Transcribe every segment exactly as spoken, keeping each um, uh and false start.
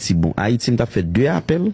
Ti bon, Ayiti, m t ap fè de apèl.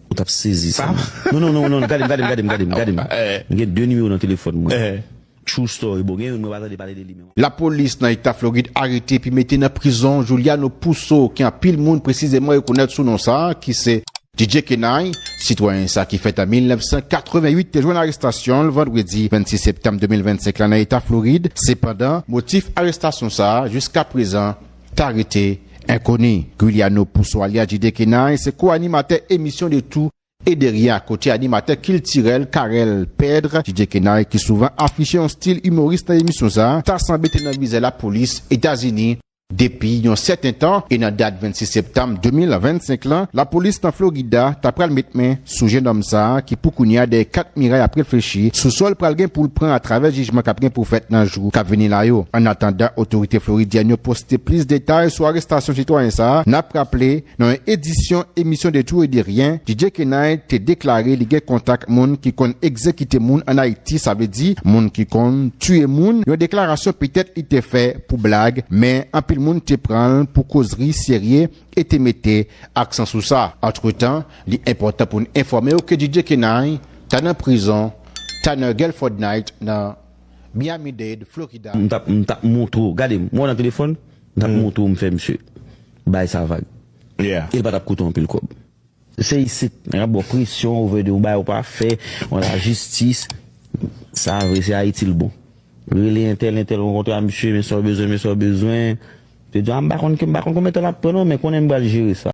Ou t ap sezi sa. Non, non, non, non, gade m, gade m, gade m, gade m, gade m. M gen de nimewo nan telefòn mwen. True story, bon, gen youn mwen pa tande pale de li menm. Lapolis nan Eta Florid arete epi mete nan prizon Juliano Pusso, ke anpil moun presizeman rekonèt sou non sa, ki se D J Kenay, sitwayen sa ki fèt an mil nèf san katrevenn uit te jwenn arestasyon l vandredi vennsis septanm de mil vennsenk la nan Eta Florid. Sepandan, motif arestasyon sa a, jiskaprezan, ta rete enkoni. Giuliano Pusso alyas D J Kenay se ko-animatè emisyon De Tout et de Rien, kote animatè kiltirèl Carel Pedre, D J Kenay, ki souvan afiche yon stil imoris nan emisyon sa a, ta sanble te nan vizè lapolis Etazini depi yon sèten tan, e nan dat vennsis septanm de mil vennsenk lan, lapolis nan Florida ta pral met men sou jennonm sa a, ki pou kounye a dèyè kat miray ap reflechi sou sa l pral gen pou l pran atravè jijman k ap gen pou fèt nan jou k ap vini la yo. Annatandan otorite floridyèn yo poste plis detay sou arestasyon sitwayen sa a, n ap raple, nan yon edisyon emisyon De Tout et de Rien, D J Kenay te deklare li gen kontak moun ki konn egzekite moun ann Ayiti, sa vle di moun ki konn tiye moun, yon deklarasyon petèt li te fè pou blag, men anpil moun te pran l pou kozri serye e te mete aksan sou sa. Antretan, li enpòtan pou n enfòme w ke D J Kenay ta nan prizon, ta nan Guilford Night nan Miami-Dade, Florida. M t ap, m t ap montre w, gade m, mwen nan telefòn, m t ap montre w m fè misye bay sa vag. E l pa t ap koute w anpil kòb. Se isit, nèg ap ba w presyon, ou vle di w bay ou pa fè, ou lajistis. Sa vre, se Ayiti l bon. Rele entèl, entèl, rankontre a misye, men sa w bezwen, men sa w bezwen. Te di, a, m pa konn, m pa konn konbyen tan l ap pran non, men konnen m pral jere sa.